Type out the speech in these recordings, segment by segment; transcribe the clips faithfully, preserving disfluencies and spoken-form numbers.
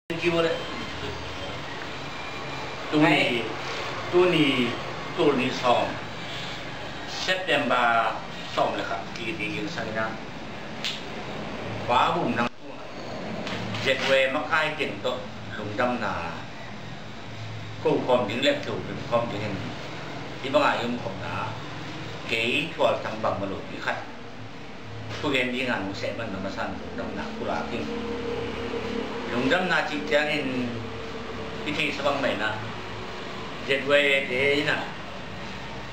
Thank you. Tuni, tuni, tuni sawm, September sawm le khat, ki ding sang ina, Pa Bum Nang tungah, Z Y A makai teng tawh lungdamna ko khawm ding le ko khawm ding in, hih bangah i om khawmna, kei Thual Thang Bangmah lopi khat thugen ding a nong seh man na masa in lungdamna ko lak ing. Lungdamna cih ciangin i theihsa bang mah ina, Z Y A te ina,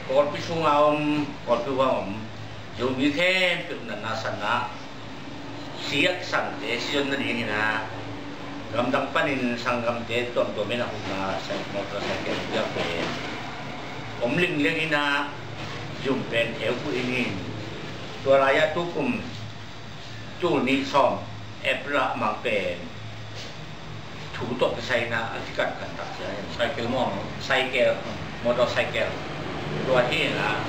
Kawlpi sunga om, Kawlpi huam om, Zomi khempeuh natna sanna, si a kisangte si zon nading ina, gamdang panin sanggamte tuamtuam in a hukna, motorcycle piak pen om lingleng ina, zum pen theu kuh in in, tua lai-ah tukum tul nih sawm April ah mang pen thu tawh kisai ina a kikankan tak ciangin, cycle maw? Cycle, motorcycle. Tua hi ina,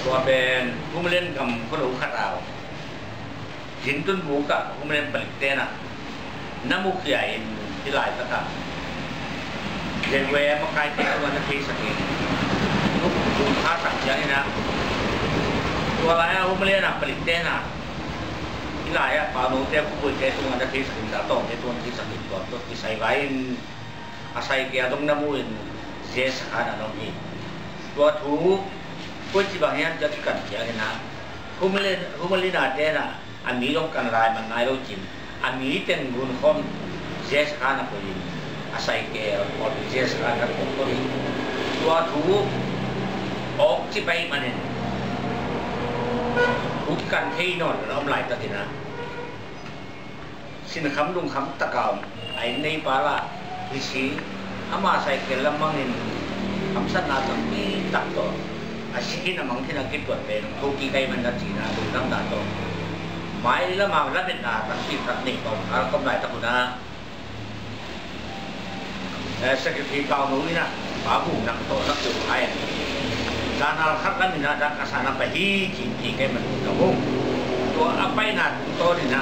tua pen Humlen gam khualo khat a om, Zintun buk ah Humlen palikte na na mukhia in, hih laitak ah Z Y A makaite tungah na theisak in, lungdam kha tak ciang ina, tua lai-ah Humlen a palikte na, hih lai-ah Paunote, Khubuite tungah na theisak in, Zatawngte tungah na theisak in, tua tawh kisai vai in a cycle dong na mu in, Z S khan a na om hi. Tua thu koici bang hiam ci a kikan ciang ina, Humlen, Humlen a te na a mi zong kan lai man nai lo cin, a mi teng gun khawm Z S khan a koih in, a cycle, Z S khan a koih in. Tua thu awk ci pai manin, thu kikan thei nawn lo na om laitak ina, sinkham lungkham taka om a inn neipa lah hi si, ama cycle lam mangin hamsatna tampi tak tawh a si khin a mang khin a kituat pen thokik ahi man na cihna lungdamna tawh, mai lama lametna tampi tak nei tawh a kom laitak hun ah, eh, Secretary Pauno ina, Pa Bum Nang tawh na keu hai. Zanal khat lam ina dak a sa na pai hi ci, ci kei man na hong. Tua a paina tungtawn ina,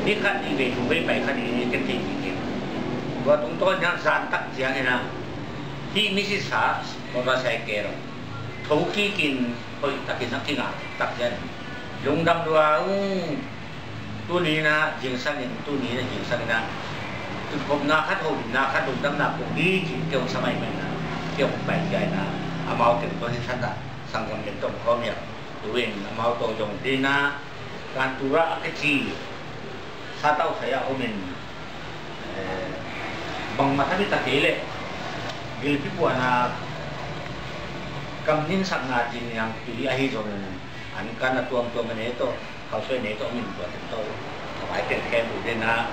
ni khat ni vei thum vei pai khat ni ken thei ci kei. Tua tungtawn ina zan tak ciang ina, hih misisa motorcycle thokik in hoih takin a kingah tak ciang, lungdam lua ung. Tuni ina zingsang in, tuni ina zingsang ina, tutkhopna khat, holimna khat, lungdamna kong hi ci kei hong sa mai mai ina, kei hong pai kei ina, amau teng tawh hi than ta, sanggam teng tawh khawm hiam. Tu in amau tawh zong hi ina, Kantura a kici satau sai a om in, eh, bangmah tha bit ta kei leh, gilpi puana, kam ninsakna ci niang tui ahi zongin, an kan a tuamtuam a nei tawh, khausuai nei tawh min tua teng tawh, a vai teng khempeuh dena,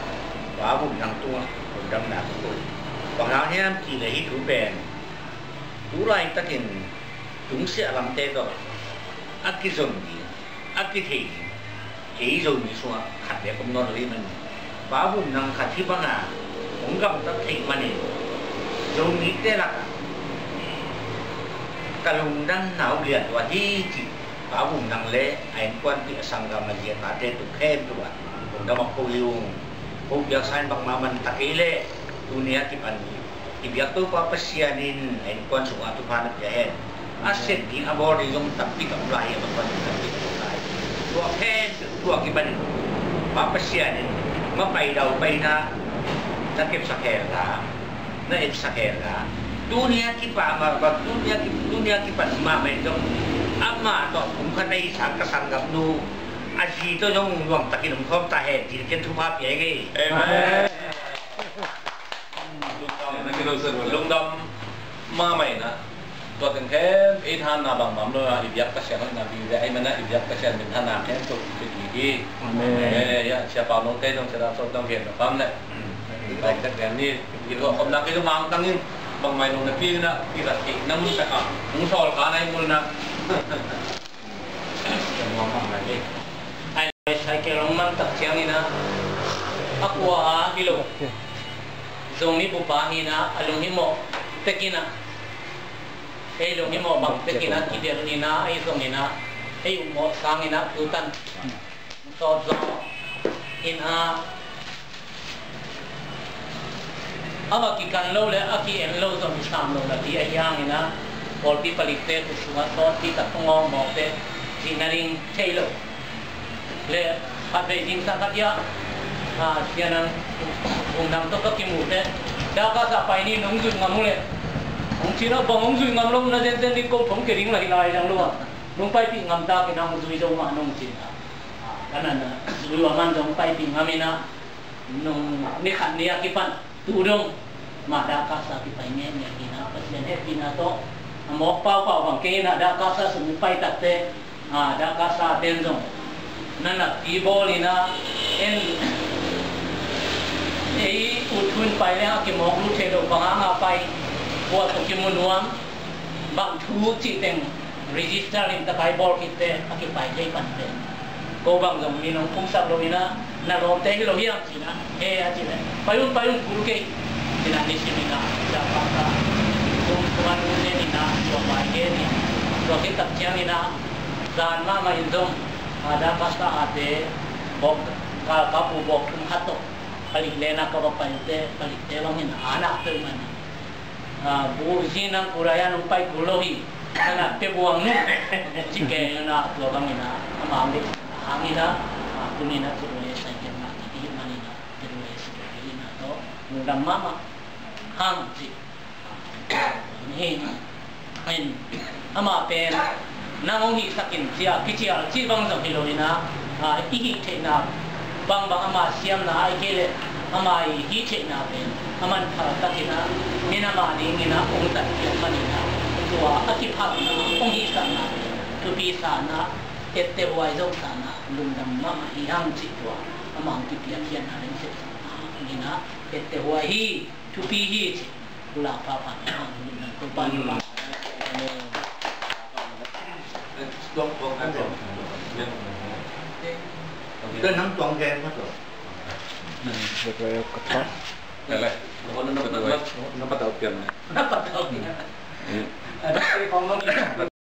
Pa Bum Nang tungah lungdamna ka ko. Bang hang hiam cih leh hih thu pen tu laitakin tungsiah lamte tawh a kizom ding, a kithei ding, ei Zomi sungah khat bek om nawn lo hi man. Pa Bum Nang khat hih banga hong gamtat theih manin, Zomite lakah ka lungdamna uh lian lua hi cih, Pa Bum Nang le a innkuanpih, a sanggam, a zi a tate tung khempeuh ah lungdam a ko hi ung. Ko piaksa in bangmah man ta kei leh, tuni a kipan i biak Topa Pasian in a innkuan sungah thupha na pia hen. A set ding, a bawl ding zong tampi ka om lai hi, a bangkua tampi ka om lai. Tua khempeuh, tua kipanin Pa Pasian in mapai dau paina na kepsak hen la, na epsak hen la, tuni a kipan mahmah, tuni a ki, tuni a kipan mahmah in zong amah tawh kum khat a hi sang ka sanggamnu a zi tawh zong nuamtakin om khawm ta hen, ci-in ken thupha pia ing ei. Amen. Lungdam mahmah ina. Tua teng khempeuh i thanna bangmah om lo a, i biak Pasian hoihna bang hi ve, ahih manin i biak Pasian minthanna khempeuh i kipia hi. Amen. Eh, ya, Sia Pauno te zong, Sia Dam Sot zong, gen na pam leh. I bai tak gen ni, i tua khopna kei zong mangtang in, bangmah in nong na pi na, i rat kei na mun tak a, nong sawl ka na i mun na. Ai, cycle hong man tak ciangin ah, a kua a hi lo. Zomi bup a hi in ah, a lunghimawh tek in ah, ei lunghimawh bang tek in ah, kidelh in ah, ei zong in ah, ei upmawh sangin ah, tutan sawt zaw in ah, A va kikan lo le a ki-en lo zong kisam lo na ti ahi hangin ah, pawlpi palitte khut sungah sawt ti tak pangawng mawkte cihna ding thei lo. Le khatvei zingsang khat hiah, a, sianang, bumnang tawh ka kimuh teh, Dakasa pai ni, nong zuih ngam uh leh, hong cih na, bang hong zuih ngam lo na zenzen ding, kong phawk kei ding la hi lai dang lo ah, nong paipih ngam ta kei na, hong zui zo mah nong cih na. A, ka na na zui uh a, aman zong paipih ngam in ah, nong ni khat ni a kipan tu dong mah Dakasa kipai ngei ngei hi na, Pasian hehpihna tawh a mawk paupau bang kei hi na, Dakasa sung pai takteh, a, Dakasa ten zong na nakpi bawl hi na, en, ei ut hun pai leng a kimawk lut thei lo, bang hanga pai, kua tawh kimu nuam, bang thu cih teng register in takai bawl khit teh a kipai thei pan pen. Ko bang zong min hong pumsak lo hi na, na lawmte hi lo hiam ci na, he a cih leh, pai un, pai un, kul kei ci na, nisim in ah Dakasa kum, kum an un nen in ah, tua pai gen in, tua khit tak ciangin ah, zan mahmah in zong, a, Dakasa a te bawk, galkap uh bawk thum khat tawh palik len ah ka va pai uh teh, palikte bangin ah, a nak peuhmah in ah, a, bu zi nang kul a, hong pai kul lo hi, na na pia buang nu, ci kei na, tua bangin ah, ama hong deih hangin ah, a, tuni in ah Pu Dawlai Saikhiat na i hih manin ah, Pu Dawlai Saikhiat na tawh lungdam mahmah hang ci. Hi. In, amah pen nang hong hihsak in ci a kicial cih bang zong hi lo in ah, a, i hih theihna bangbang ama siamna ahih kei leh ama i hih theihna pen a manpha takin ah, min ama dingin ah hong zat piak manin ah, tua a kiphatna, hong hihsakna pen thupi sa in ah, etteh huai zo sa in ah, lungdam mahmah hi hang cih tua ama hong kipiakkhiatna ding sepsakna in ah, etteh huai hi. Thupi hi ci. Pu Lau Pha Phan, a, Topa in, Topa in. Tua nang tuang gen ma tua. Ka tha. Ka le. Na patau pian ne.